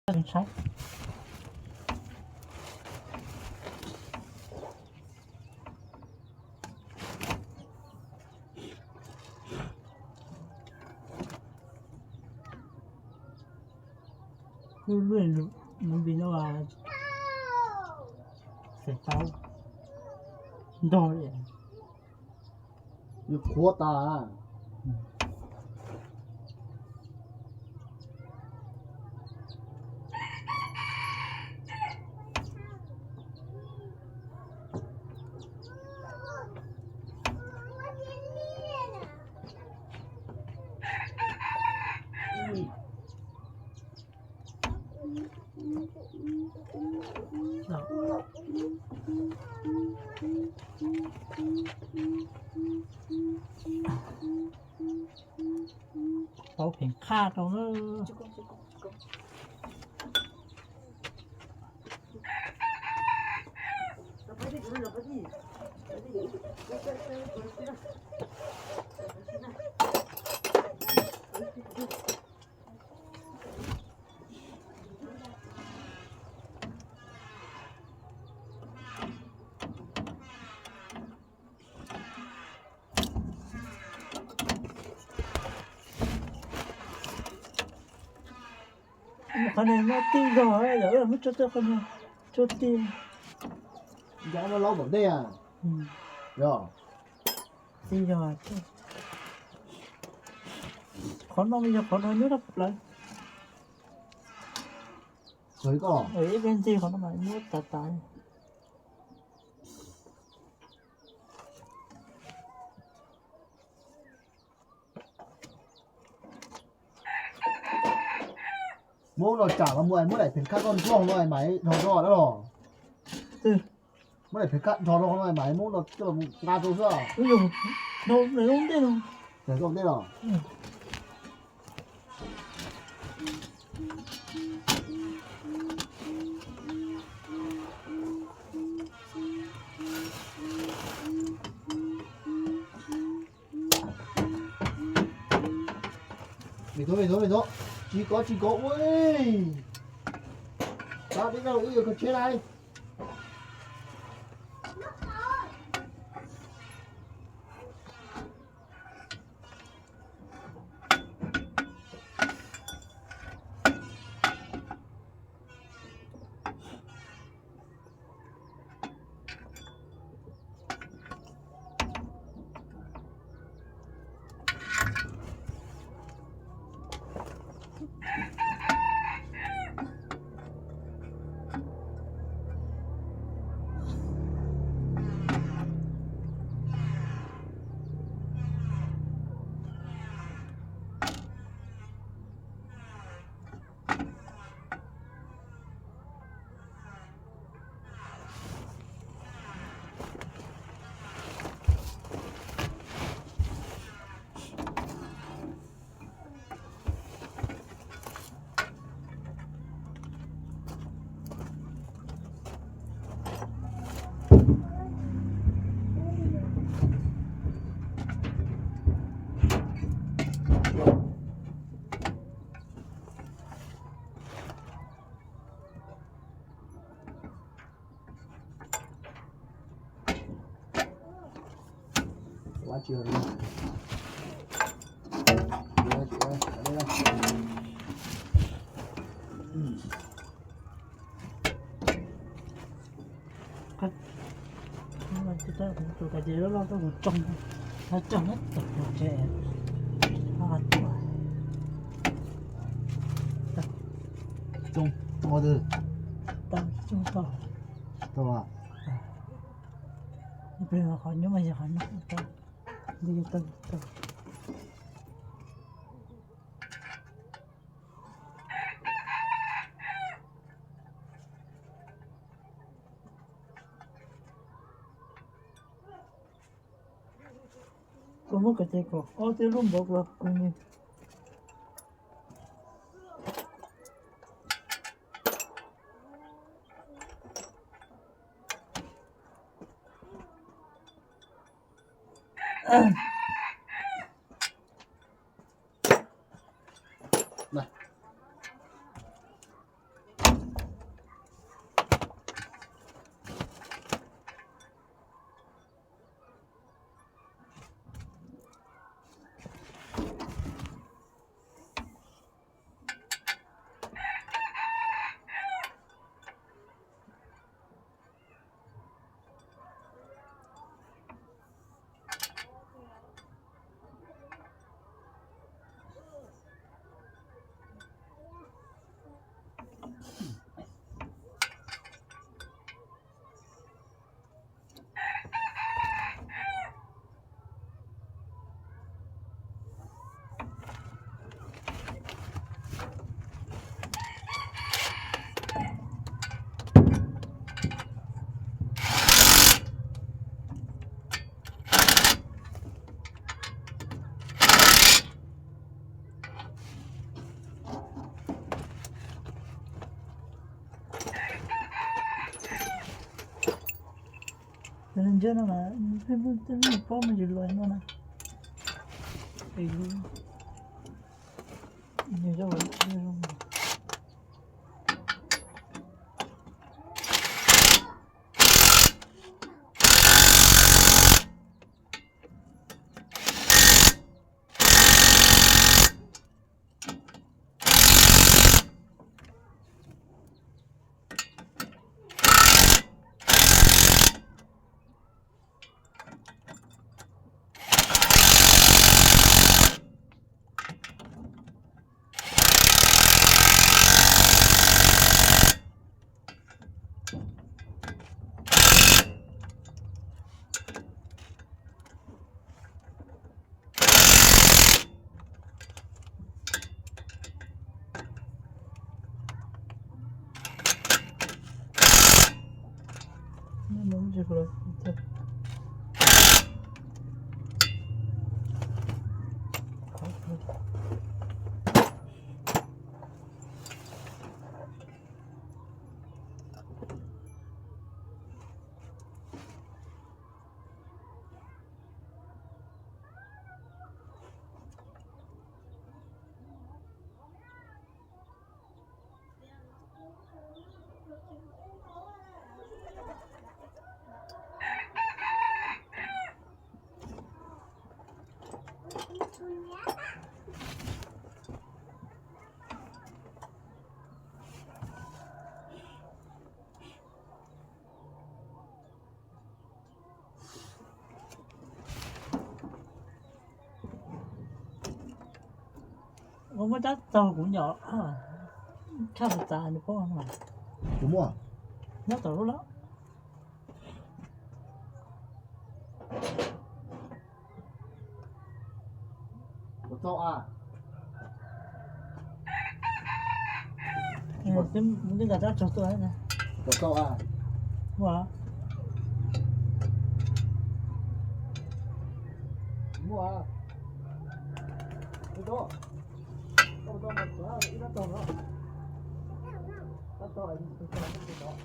Saib. Lub lub lub npis no xeem tau ntog li. Qhuav tas. Tau pheem qhaj rau na. Qhov no muab tij zog, yog muab tso tej qhov no, tso tij. Nco no laub tom ntej a. Yog tij zog. Qhov no yog qhov no nyob rau plawv. Ib peb ntxig qhov no mas muab tas tas. Muab no tsam los mus muab daim pheem khaj koj nrog no mas dhos rau dab los. Muab daim pheem khaj dhos rau no mas muab no coj los nqa rau xwb. Ntej no. Me tub, me tub, me tub, tsis kov, tsis kov ua. Tab peb koj los wb yuav kho tsheb lawm. Tus kab ces loj loj tuaj kuv tsoo, tsoo na, tus ces tuaj, tsoo, tau, tsoo tau, tau, qhov nyob mas yog qhov no tau, tau, tau. Koj muab kom ces kom ob tib lub npov los kws ni. Ntsia no mas peb muab tej lub pob me ntsis los no na. Ua muab cab txog kuv nyom tshaj txav nws pob. Kuv muaj. Nyob tom lub lawm. Puas tau a? Mus twb nqa rab tsog tuaj. Puas tau a? Muaj. Muaj. Puas tau? Koj puas tau mas tsuav ib rab tog no. Rab tog, rab tog.